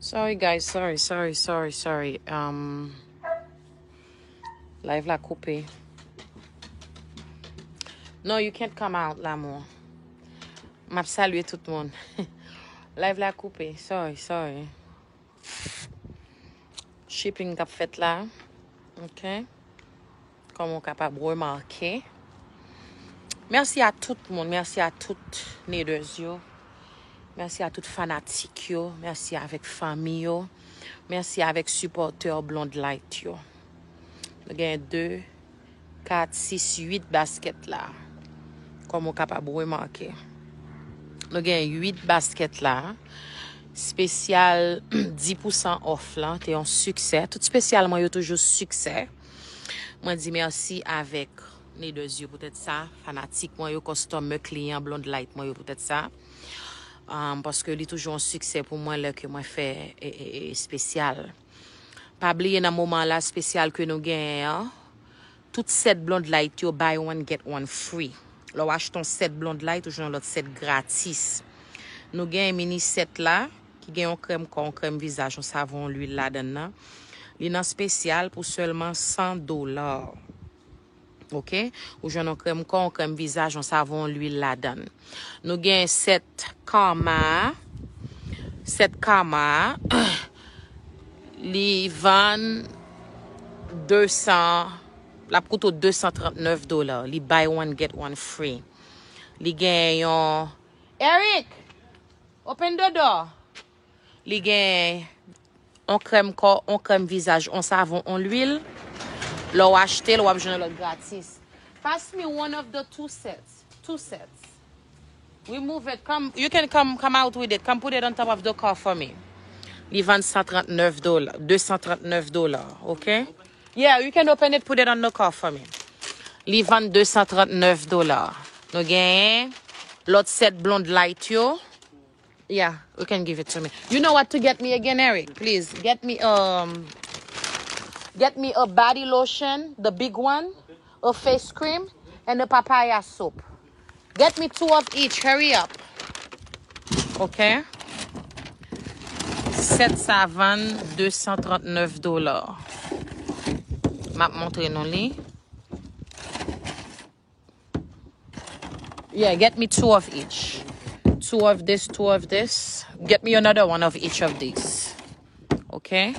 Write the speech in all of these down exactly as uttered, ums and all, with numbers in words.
Sorry guys, sorry, sorry, sorry, sorry. Um, live la koupe. No, you can't come out, l'amour. M ap salye tout moun. Live la koupe. Sorry, sorry. Shipping k ap fèt la. Ok. Kòm ou kapab remake. Mèsi a tout moun. Mèsi a tout Naders yo. Mèsi a tout fanatik yo. Mèsi avèk fanmi yo. Mèsi avèk sipòtè Blonde Light yo. Nou gen de, kat, sis, uit baskèt la. Kòm ou kapab remake. Nou gen uit baskèt la. Spesyal dis pousan off lan te yon siksè. Tout spesyal mwen yo toujou siksè. Mwen di mèsi avèk Naders yo poutèt sa, fanatik mwen yo, customer, kliyan Blonde Light mwen yo poutèt sa. Um, paske li toujou yon siksè pou mwen lè ke mwen fè e, e, e, spesyal. Pa bliye nan moman la spesyal ke nou genyen an, tout sèt Blonde Light yo buy one get one free. Lè w achte yon sèt Blonde Light, ou jwenn yon lòt sèt gratis. Nou genyen mini sèt la, ki gen yon krèm kò, yon krèm vizaj, yon savon, yon lwil ladan l nan. Li nan spesyal pou sèlman san dola. Ok? Ou jwenn yon krèm kò, yon krèm vizaj, yon savon, yon lwil ladan l. Nou gen sèt Karma. Sèt Karma. Li vann de san, l ap koute w de san trannèf dola. Li buy one, get one free. Li gen yon, Eric! Open the door! Li gen on krèm kò, on krèm vizaj, on savon, on lwil. Lè w achte l, w ap jwenn lòt gratis. Pass me one of the two sets. Two sets. Remove it. Come, you can come, come out with it. Come put it on top of the car for me. Li vann san trannèf dola, de san trannèf dola, ok? Yeah, you can open it, put it on the car for me. Li vann de san trannèf dola. Nou genyen lòt sèt Blonde Light yo. Yeah, you can give it to me. You know what to get me again, Eric? Please get me um get me a body lotion, the big one, a face cream, and a papaya soap. Get me two of each. Hurry up. Ok. Sèt sa vann de san trannèf dola. M ap montre nou li. Yeah, get me two of each. Two of this, two of this. Get me another one of each of these. Ok?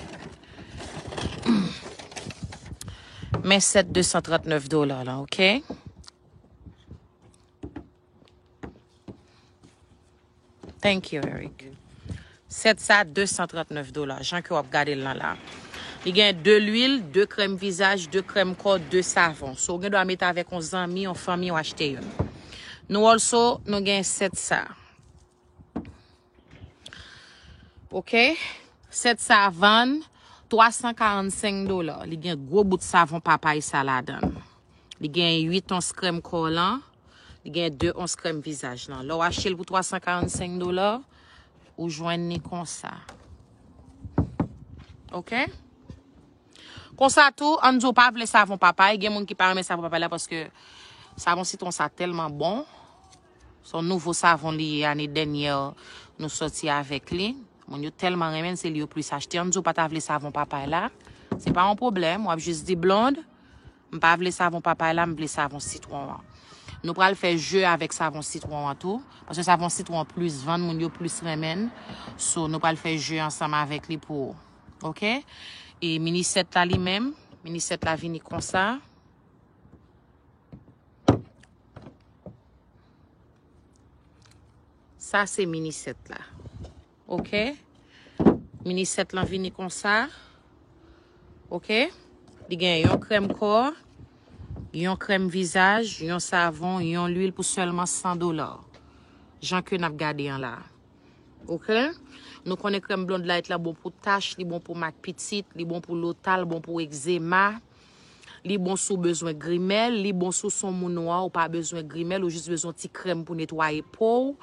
Men sèt de san trannèf dola la, ok? Thank you, Eric. Sèt sa, de san trannèf dola, jan ke w ap gade l lan la. Li gen de lwil, de krèm vizaj, de krèm kò, de savon. So, ou gen dwa mete avèk yon zanmi, yon fanmi, w achte youn. Nou also, nou gen sèt sa. Ok? Sèt sa vann twa san karannsenk dola. Li gen gwo bout savon papay sa ladan l. Li gen uit ons krèm kò lan. Li gen de ons krèm vizaj lan. Lè w achte l pou twa san karannsenk dola, ou jwenn li konsa. Ok? Konsa tou, ann di w pa vle savon papay. Gen moun ki pa renmen savon papay la paske savon sitwon sa tèlman bon. Se yon nouvo savon li ye, ane dènyè nou sòti avèk li. Moun yo tèlman renmen l, se li yo plis achte. Ann di w pa ta vle savon papay la. Se pa yon pwoblèm, w ap jis di Blonde, m pa vle savon papay la, m vle savon sitwon an. Nou pral fè je avèk savon sitwon an tou, paske savon sitwon an plis vann, moun yo plis renmen l. So, nou pral fè je ansanm avèk li pou ou. Ok? E mini sèt la li menm, mini sèt la vini konsa. Sa se mini sèt la. Ok? Mini sèt lan vini konsa. Ok? Li gen yon krèm kò, yon krèm vizaj, yon savon, yon lwil pou sèlman san dola. Jan ke n ap gade an la. Ok? Nou konnen krèm Blonde Light la bon pou tach, li bon pou mak pitit, li bon pou lotal, bon pou egzema. Li bon si w bezwen grimèl, li bon si w se yon moun nwa, ou pa bezwen grimèl, ou jis bezwen yon ti krèm pou netwaye po w.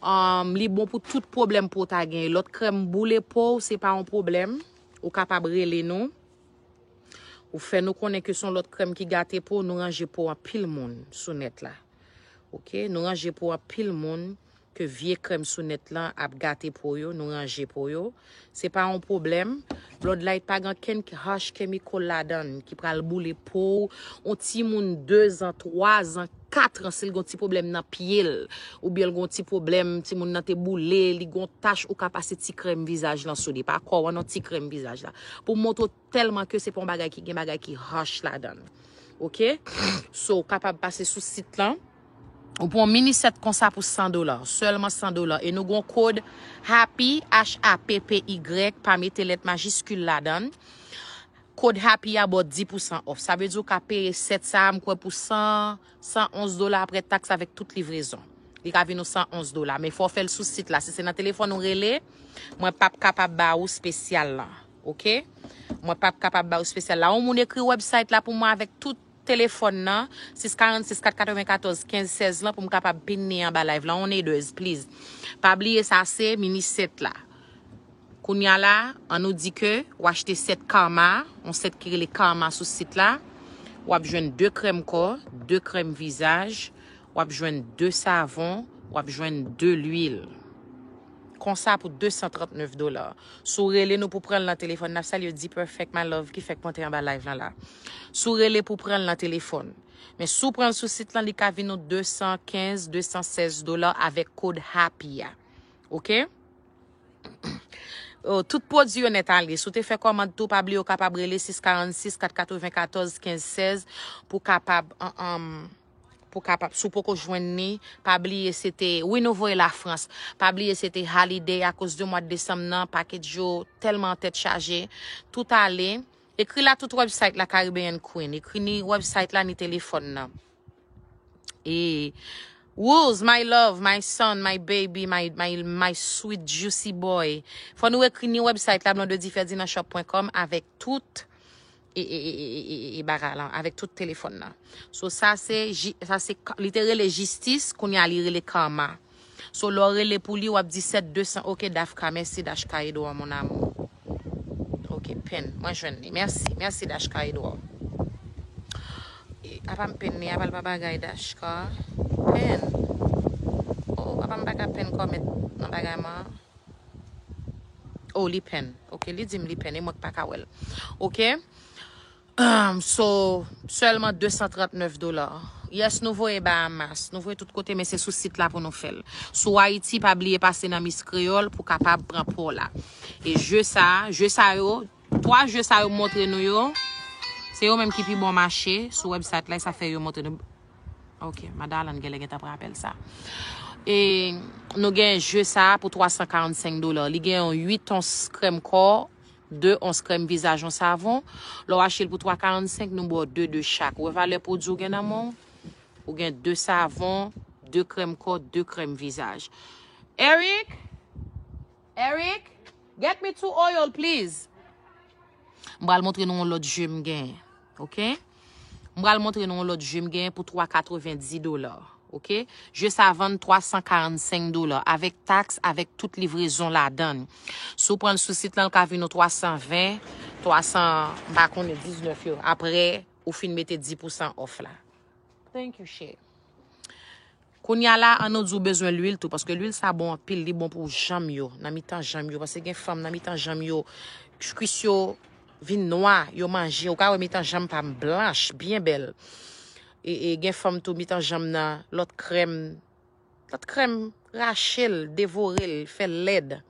Um, li bon pou tout pwoblèm po w ta genyen. Lòt krèm boule po w, se pa yon pwoblèm. Ou kapab rele nou. Ou fè nou konnen ke se yon lòt krèm ki gate po w, nou ranje po anpil moun sou nèt la. Ok, nou ranje po anpil moun ke vye krèm sou nèt lan ap gate po yo, nou ranje po yo. Se pa yon pwoblèm. Bloodlight pa gen kenn harsh chemical ladan l ki pral boule po w. Yon timoun de zan, twa zan, kat an, si l gen yon ti pwoblèm nan pye l, oubyen l gen yon ti pwoblèm, timoun nan te boule, li gen yon tach, ou ka pase ti krèm vizaj lan sou li. Pa kò w an non, ti krèm vizaj la. Pou montre w tèlman ke se pa yon bagay ki gen bagay ki harsh ladan l. Oke? So, ou kapab pase sou sit lan. Ou pran yon mini sèt konsa pou san dola, sèlman san dola. E nou gen yon kòd HAPPY, H A P P Y, pa mete lèt majiskil ladan l. Kòd HAPPY a ba w dis pousan off. Sa vle di ou ka peye sèt sa a, m kwè pou san, san onz dola apre taks avèk tout livrezon. Li ka vin ou san onz dola. Men fò w fè l sou sit la. Si se nan telefòn ou rele, mwen p ap kapab ba ou espesyal lan. Oke? Mwen p ap kapab ba ou espesyal la. Yon moun ekri website la pou mwen avèk tout telefòn nan, sis karannsis kat katrevenkatòz kenz sèz lan pou m kapab pin li anba live lan. On edez, please. Pa bliye sa se mini sèt la. Kounye a la, an nou di ke w achte sèt Karma, yon sèt ki rele Karma sou sit la. W ap jwenn de krèm kò, de krèm vizaj, w ap jwenn de savon, w ap jwenn de lwil. Konsa pou de san trannèf dola. Si w rele nou pou pran l nan telefòn, n ap salye D Perfect My Love ki fèk monte anba live lan la. Si w rele pou pran l nan telefòn. Men si w pran l sou sit lan, li ka vin ou de san kenz, de san sèz dola avèk kòd HAPPY a. Oke? Oh, tout pwodui yo nèt ale. Si w te fè kòmand tou, pa bliye w kapab rele sis karannsis kat katrevenkatòz kenz sèz pou kapab, an, an, pou kapab, si w poko jwenn li, pa bliye se te, wi nou voye Lafrans, pa bliye se te holiday akoz de mwa desanm nan, package yo tèlman tèt chaje, tout ale. Ekri la tout website la Caribbean Queen, ekri ni website la ni telefòn nan. E Wools, my love, my son, my baby, my, my, my sweet juicy boy. Fò nou ekri ni website la blondedy ferdinand shop point com avèk tout e, e, e, e, e, e, e bagay lan, avèk tout telefòn nan. So sa se, ji- sa se, ka- li te rele jistis, kounye a li rele karma. So lè w rele pou li, w ap di sèt de san, oke, Dafka, mèsi Dashka Edouard, mon amour. Oke, pen, mwen jwenn li. Mèsi, mèsi Dashka Edouard. E, apa m pen li, apa l pa bagay Dashka. Pen. Oh, apa m pa ka pen kòmèt nan bagay mwen. Oh, li pen. Oke, li di m li pen, e mwen k pa ka wè l. Oke? Um, so, sèlman de san trannèf dola. Yes, nou voye Bahamas, nou voye tout kote, men se sou sit la pou nou fè l. Si w Ayiti, pa bliye pase nan Miss Creole pou kapab pran po la. E je sa, je sa yo, twa je sa yo montre nou yo, se yo menm ki pi bon mache sou website la, e sa fè yo montre nou. Ok, madan Alan genlè gentan pran apèl sa. E nou gen je sa pou twa san karannsenk dola. Li gen yon uit ons krèm kò, de ons krèm vizaj, yon savon. Lè w achte l pou twa karannsenk, nou ba w de de chak. Ou wè valè pwodui w gen nan men w? Ou gen de savon, de krèm kò, de krèm vizaj. Eric? Eric? Get me two oil, please. M pral montre nou yon lòt je m genyen. Ok? M pral montre nou yon lòt je m genyen pou twa katrevenndis dola. Ok? Je sa vann twa san karannsenk dola avèk taks, avèk tout livrezon ladan l. Si w pran l sou sit lan, l ka vin ou twa san ven, twa san, m pa konnen, diznèf yo. Apre, ou fin mete dis pousan off la. Thank you, cheri. Kounye a la, an nou di w bezwen lwil tou, paske lwil sa bon anpil, li bon pou janm yo, nan mitan janm yo, paske gen fanm nan mitan janm yo, kwis yo vin nwa, yo manje, ou ka wè mitan janm pa m blanch, byen bèl. E, e gen fanm tou, mitan janm nan, lòt krèm, lòt krèm rache l, devore l, fè l lèd.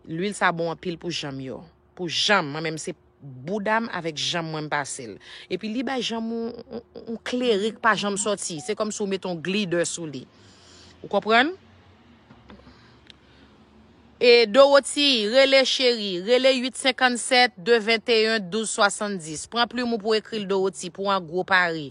Lwil sa bon anpil pou janm yo. Pou janm, mwen menm se bouda m avèk janm mwen m pase l. Epi li bay janm ou, ou, ou klere k pa janm sòti. Se kòmsi w met yon glidè sou li. Ou konprann? E Dorothy, rele cheri, rele uit senkannsèt, de venteyen, douz swasanndis. Pran plim ou pou ekri l Dorothy, pou an gwo pare.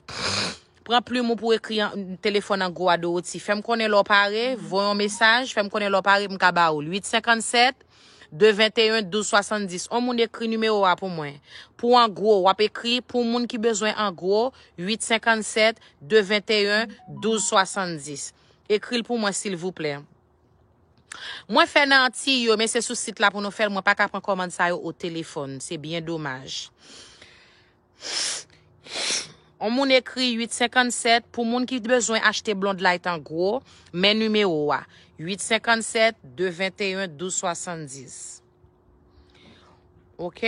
Pran plim ou pou ekri an- telefòn an gwo a Dorothy. Fè m konnen lè w pare, voye yon mesaj, fè m konnen lè w pare pou m ka ba ou l. Uit senkannsèt, de venteyen, douz swasanndis. On moun ekri nimewo a pou mwen. Pou an gwo, w ap ekri pou moun ki bezwen an gwo, uit senkannsèt, de venteyen, douz swasanndis. Ekri l pou mwen, silvouplè. Mwen fè nan Antiy yo, men se sou sit la pou nou fè l. Mwen pa ka pran kòmand sa yo o telefòn. Se byen domaj. On moun ekri uit senkannsèt, pou moun ki bezwen achte Blonde Light an gwo, men nimewo a, uit senkannsèt, de venteyen, douz swasanndis. Ok?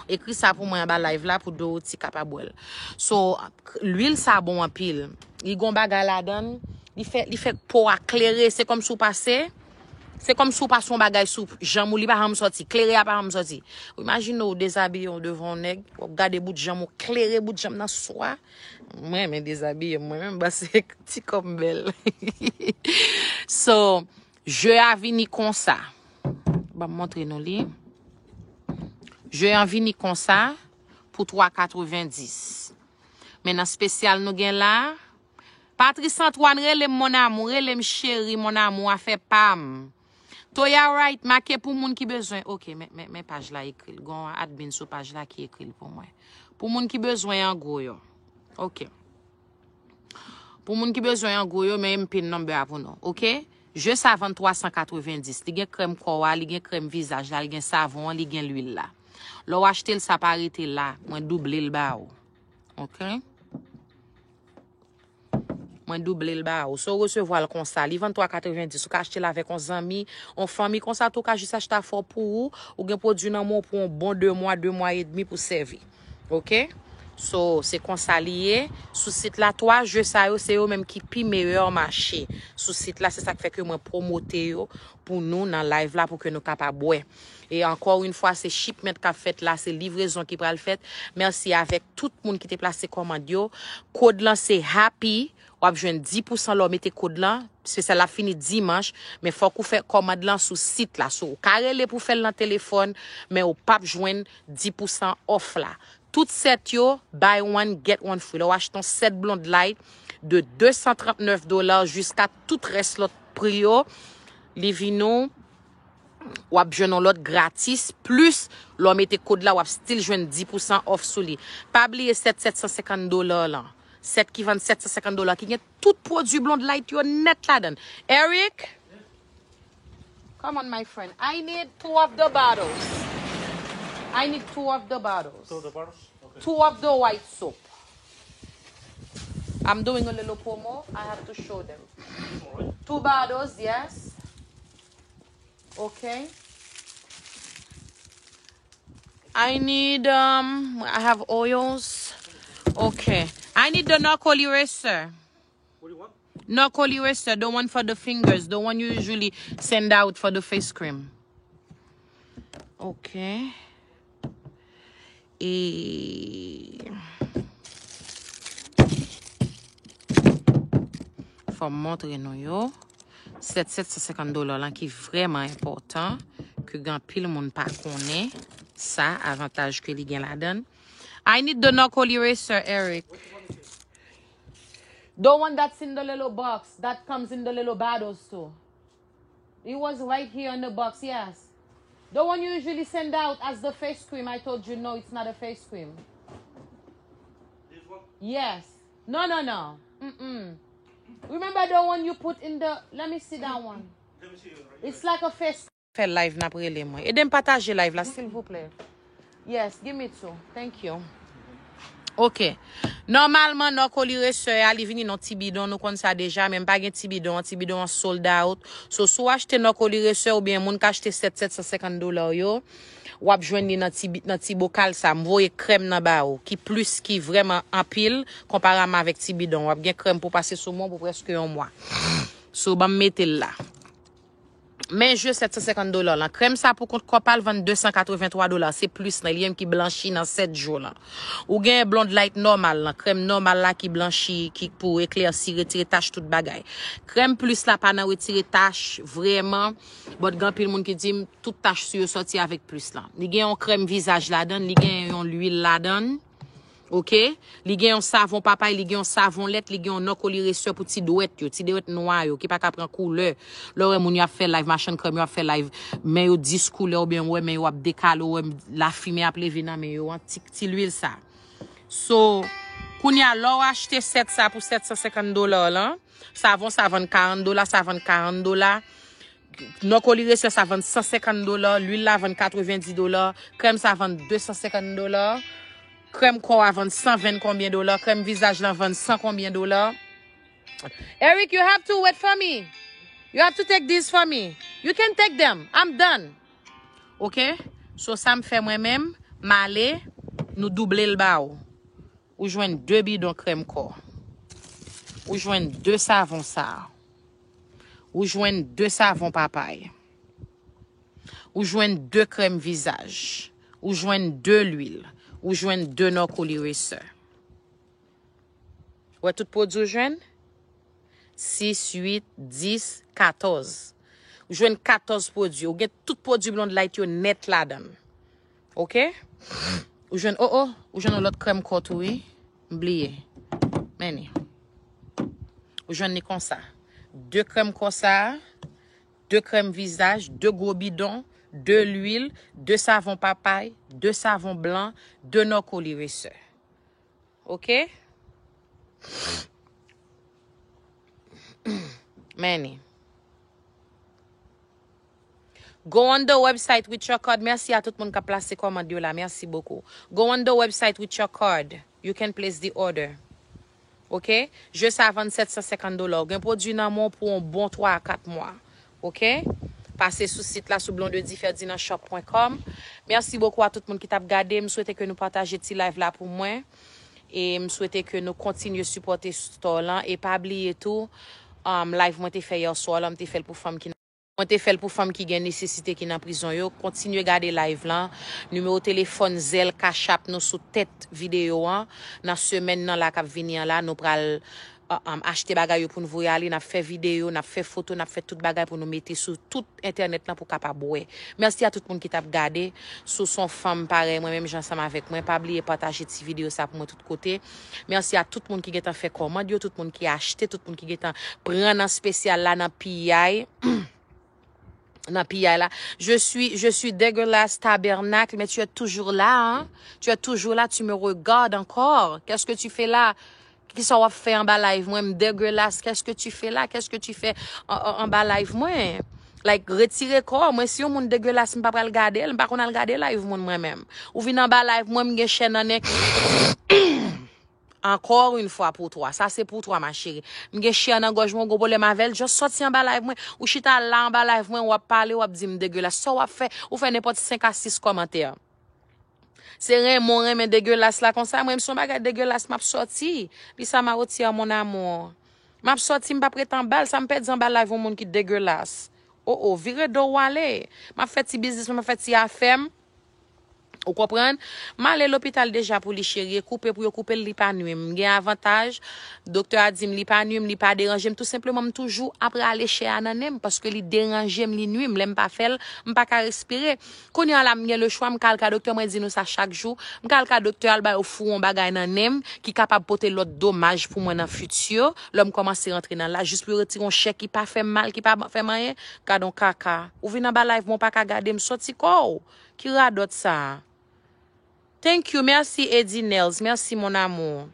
Ekri sa pou mwen anba live la pou Dorothy kapab wè l. So, lwil sa bon anpil. Li gon bagay ladan l. Li fè, li fè po a klere. Se kòmsi w pase. Se kòmsi w pase yon bagay sou janm ou. Li pa janm sòti. Klere a pa janm sòti. Ou imajine w dezabiye w devan yon nèg. W ap gade bout janm ou. Klere bout janm nan swa. Mwen renmen dezabiye. Mwen menm, ba se ti kòm bèl. So, je a vini konsa. Ban m montre nou li. Je an vini konsa pou twa katrevendis. Men nan spesyal nou gen la, Patrice Antoine, rele m, mon amour, rele m cheri, mon amour, afè pa m. Toya Wright, make pou moun ki bezwen. Ok, men, men, men paj la ekri l. Gon admin sou paj la ki ekri l pou mwen. Pou moun ki bezwen an gwo yo. Ok. Pou moun ki bezwen an gwo yo, men m pin number a pou nou. Ok? Je sa vann twa san katrevendis. Li gen krèm kò a, li gen krèm vizaj la, li gen savon an, li gen lwil la. Lè w achte l, sa pa rete la. Mwen double l ba ou. Ok? Mwen double l ba ou. Si w resevwa l konsa, li vann twa katrevendis. Ou ka achte l avèk yon zanmi, yon fanmi konsa, tou ou ka jis achte afè w pou ou. Ou gen pwodui nan men w pou yon bon de mwa, de mwa edmi pou sèvi. Ok? So, se konsa li ye. Sou sit la, twa je sa yo, se yo menm ki pi meyè mache. Sou sit la, se sa k fè ke mwen pwomote yo pou nou nan live la, pou ke nou kapab wè. E ankò yon fwa, se shipment k ap fèt la, se livrezon ki pral fèt. Mèsi avèk tout moun ki te plase kòmand yo. Kòd lan se happy. W ap jwenn dis pousan lè w mete kòd lan. Spesyal la fini dimanch, men fòk ou fè kòmand lan sou sit la. So, ou ka rele pou fè l nan telefòn, men ou p ap jwenn dis pousan off la. Tout sèt yo, buy one, get one free. Lè w achte yon sèt Blonde Light de de san trant nèf dola jiska tout rès lòt pri yo, li vin ou, w ap jwenn yon lòt gratis, plis lè w mete kòd la, w ap still jwenn dis pousan off sou li. Pa bliye sèt sèt san senkant dola lan. Sèt ki vann sèt san senkant dola, ki gen tout pwodui Blonde Light yo nèt ladan. Eric, come on, my friend. I need two of the bottles. I need two of the bottles. Two of the bottles? Okay. Two of the white soap. I'm doing a little promo. I have to show them. This one, right? Two bottles, yes. Okay. I need, um, I have oils. Okay. I need the knuckle eraser. What do you want? Knuckle eraser, the one for the fingers, the one you usually send out for the face cream. Okay. E fò m montre nou yo. Sèt, sèt san senkant dola lan ki vrèman enpòtan, ke gen anpil moun pa konnen sa, avantaj ke li gen ladan. I need the knuckle eraser, Eric. The one that's in the little box, that comes in the little bottles too. It was right here in the box, yes. The one you usually send out as the face cream, I told you, no, it's not a face cream. This one? Yes. No, no, no. Mm-mm. Remember the one you put in the, let me see that one. Let me see it right here. It's like a face. Fè live n ap rele mwen. Ede m pataje live la, silvouplè. Yes, give me two. Thank you. Ok. Nòmalman, knuckle eraser a, li vini nan ti bidon. Nou konn sa deja, men m pa gen ti bidon an. Ti bidon an sold out. So, si w achte knuckle eraser oubyen moun k achte sèt, sèt san senkant dola yo, w ap jwenn li nan ti, bi- nan ti bokal sa. M voye krèm nan ba ou, ki plis, ki vrèman anpil, konpareman avèk ti bidon. W ap gen krèm pou pase sou men w pou prèske yon mwa. So, ban m mete l la. Men je sèt san senkant dola lan. Krèm sa pou kont kò pa l vann de san katrevenntwa dola. Se plis nan li menm ki blanchi nan sèt jou lan. Ou gen Blonde Light nòmal lan. Krèm nòmal la ki blanchi, ki pou eklèsi, retire tach, tout bagay. Krèm plis la pa nan retire tach, vrèman. But gen anpil moun ki di m, tout tach sou yo sòti avèk plis lan. Li gen yon krèm vizaj ladan, li gen yon lwil ladan. Ok? Li gen yon savon papay, li gen yon savon lèt, li gen yon knuckle eraser pou ti dwèt yo, ti dwèt nwa yo, ki pa ka pran koulè. Lè w wè moun yo ap fè live, machann krèm yo ap fè live, men yo dis koulè, oubyen w wè men yo ap dekale, w wè lafimen ap leve nan men yo an, ti, ti lwil sa. So, kounye a, lè w achte sèt sa pou sèt san senkant dola lan, savon sa vann karant dola, sa vann karant dola. Knuckle eraser sa vann san senkant dola, lwil la vann katrevendi dola, krèm sa vann de san senkant dola. Krèm kò a vann san ven konbyen dola? Krèm vizaj lan vann san konbyen dola? Eric, you have to wait for me. You have to take these for me. You can take them. I'm done. Ok? So sa m fè mwen menm, m ale, nou double l ba ou. Ou jwenn de bidon krèm kò. Ou jwenn de savon sa. Ou jwenn de savon papay. Ou jwenn de krèm vizaj. Ou jwenn de lwil. Ou jwenn de Nòkoli Resè. Wè tout pwodui ou jwenn? Sis, uit, dis, katòz. Ou jwenn katòz pwodui. Ou gen tout pwodui Blonde Light yo nèt ladan l. Ok? Ou jwenn, oh, oh, ou jwenn yon lòt krèm kò tou, wi. M bliye. Men li. Ou jwenn li konsa. De krèm kò sa, de krèm vizaj, de gwo bidon, de lwil, de savon papay, de savon blan, de Nòkoli Resè. Ok? Men li. Go on the website with your card. Mèsi a tout moun k ap plase kòmand yo la. Mèsi bokou. Go on the website with your card. You can place the order. Ok? Je sa vann sèt san senkant dola. Ou gen pwodui nan men w pou yon bon twa a kat mwa. Ok? Pase sou sit la sou blondedy ferdinand shop pwen kòm. Mèsi bokou a tout moun ki t ap gade. M swete ke nou pataje ti live la pou mwen. E m swete ke nou kontinye sipòte store lan. E pa bliye tou, um, live mwen te fè yè swa la, m te fè l pou fanm ki Mwen te fè l pou fanm ki gen nesesite ki nan prizon yo. Kontinye gade live lan. Nimewo telefòn, Zelle, Cash App nou sou tèt videyo an. Nan semèn nan la k ap vini an la, nou pral, uh, um, achte bagay yo pou n voye ale. N ap fè videyo, n ap fè foto, n ap fè tout bagay pou nou mete sou tout entènèt lan pou kapab wè. Mèsi a tout moun ki t ap gade. Si w se yon fanm parèy mwen, menm jan ansanm avèk mwen, pa bliye pataje ti videyo sa pou mwen tout kote. Mèsi a tout moun ki gentan fè kòmand yo, tout moun ki achte, tout moun ki gentan pran nan espesyal la, nan piyay. Nan piyay la. Je suis, je suis dégueulasse, tabernacle, mais tu es toujours là, hein? Tu es toujours là, tu me regardes encore. Qu'est-ce que tu fais là? Kisa w ap fè anba live mwen? M dégueulasse, qu'est-ce que tu fais là? Qu'est-ce que tu fais an- an- anba live mwen? Like, retire kò w. Mwen, si yon moun dégueulasse, m pa pral gade l, m pa konn al gade live moun mwen menm. Ou vin anba live mwen, m gen chè nan nen. Encore une fois pour toi. Sa se pou twa, ma chérie. M gen chè nan gòj mwen, ou gon pwoblèm avè l, just sòti anba live mwen. Ou chita la anba live mwen, w ap pale, w ap di m dégueulasse. Sa w ap fè? Ou fè nenpòt senk a sis kòmantè. Se renmen w renmen dégueulasse la konsa. Mwen, m se yon bagay dégueulasse, m ap sòti. Lisa Marotière, mon amour. M ap sòti, m p ap ret anba l. Sa m pèdi anba live yon moun ki dégueulasse? Oh, oh, vire do w ale. M ap fè ti biznis mwen, m ap fè ti afè m. Ou konprann? M ale lopital deja pou li, cheri. E koupe pou yo koupe l, li pa nwi m. M gen avantaj. Doktè a di m li pa nwi m, li pa deranje m. Tou senpleman, m toujou ap rale chè a nan nen m paske li deranje m, li nwi m. Lè m pa fè l, m pa ka respire. Kounye a la, m gen lechwa, m ka al ka doktè, mwen di nou sa chak jou. M ka al ka doktè, al ba yo foure yon bagay nan nen m ki kapab pote lòt domaj pou mwen nan fiti. Lè m kòmanse rantre nan laj, jis pou yo retire yon chè ki pa fè m mal, ki pa fè m anyen. Gad on kaka. Ou vin anba live mwen, ou pa ka gade m, sòti kò w. Ki radòt sa a? Thank you, mèsi Eddie Nels, mèsi mon amour.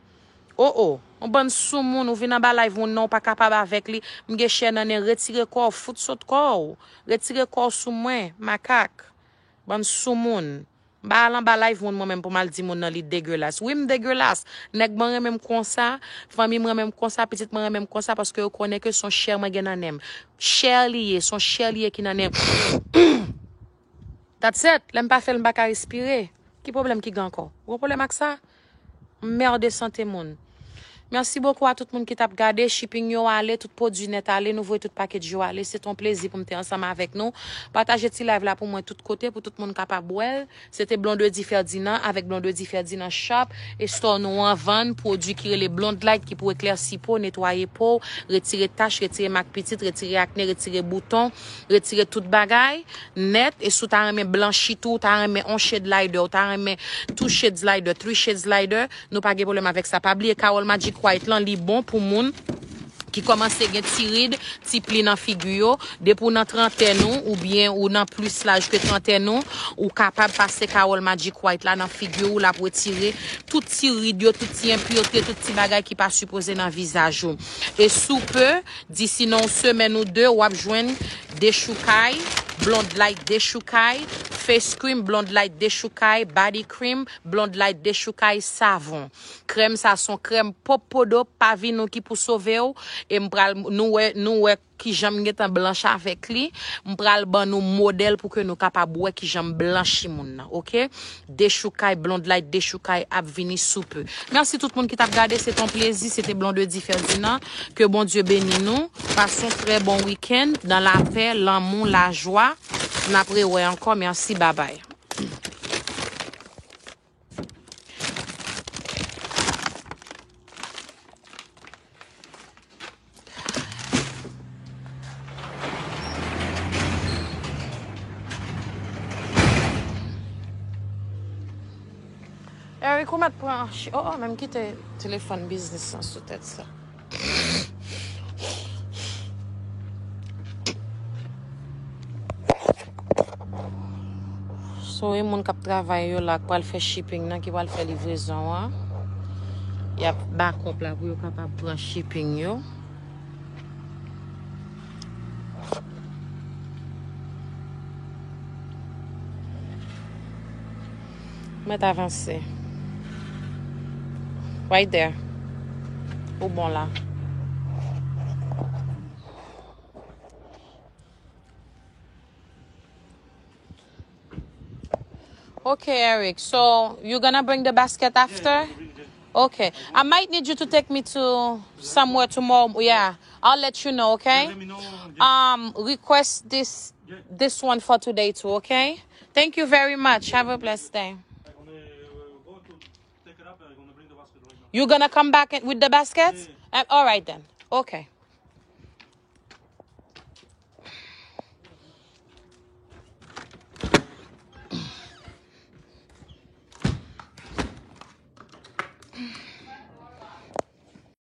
Oh, oh, yon bann soumoun, ou vin anba live moun nan, ou pa kapab avèk li. M gen chè nan nen, retire kò w, fout sot kò w. Retire kò w sou mwen, makak. Bann soumoun. M pa al anba live moun mwen menm pou m al di moun nan li dégueulasse. Wi, m dégueulasse. Nèg mwen renmen m konsa, fanmi mwen renmen m konsa, pitit mwen renmen m konsa paske yo konnen ke se yon chè mwen gen nan nen m. Chè li ye, se yon chè li ye ki nan nen m. That's it. Lè m pa fè l, m pa ka respire. Ki pwoblèm ki gen ankò? Ou gen pwoblèm ak sa? M merde sante moun. Mèsi bokou a tout moun ki t ap gade. Shipping yo ale, tout pwodui nèt ale, nou voye tout package yo ale. Se t on plezi pou m te ansanm avèk nou. Pataje ti live la pou mwen tout kote, pou tout moun kapab wè l. Se te Blondedy Ferdinand avèk Blondedy Ferdinand Shop. E store nou an vann pwodui ki rele Blonde Light ki pou eklèsi po, netwaye po, retire tach, retire mak pitit, retire akne, retire bouton, retire tout bagay nèt. E si w ta renmen blanchi tou, w ta renmen on shade lighter, w ta renmen two shades lighter, three shades lighter, nou pa gen pwoblèm avèk sa. Pa bliye Carole Magic White lan, li bon pou moun ki kòmanse gen ti rid, ti pli nan figi yo. Depi w nan trantèn ou, oubyen ou nan plis laj ke trantèn ou, ou kapab pase Carole Magic White la nan figi w, l ap retire tout ti rid yo, tout ti enpirte, tout ti bagay ki pa sipoze nan vizaj ou. E sou pe, disi nan yon semèn ou de, w ap jwenn dechoukay, Blonde Light dechoukay, Face cream, Blonde Light dechoukay, body cream, Blonde Light dechoukay, savon. Krèm sa se yon krèm popodo, pa vi nou ki pou sove w. E m pral, nou wè, nou wè kijan m gentan blanch avèk li. M pral ban nou modèl pou ke nou kapab wè kijan m blanchi moun nan, oke? Dechoukay, Blonde Light dechoukay ap vini sou pe. Mèsi tout moun ki t ap gade, se te yon plezi, se te Blondedy Ferdinand. Ke Bondye beni nou. Pase yon trè bon wikenn, dans la paix, lanmou, lajwa. N ap rewè ankò. Mèsi, babay. Eric, ou mèt pran chi-, oh, oh, menm kite telefòn biznis lan sou tèt sa. So, e moun k ap travay yo la, k pral fè shipping nan, ki pral fè livrezon an. Y ap ba kòb la pou yo kapab pran shipping yo. Mèt avanse. Right there. Ou bon la. Okay, Eric. So you're gonna bring the basket after? Okay. I might need you to take me to somewhere tomorrow. Yeah. I'll let you know, okay? Um, request this this one for today too, okay? Thank you very much. Have a blessed day. You're gonna come back with the basket? Uh, all right then. Okay.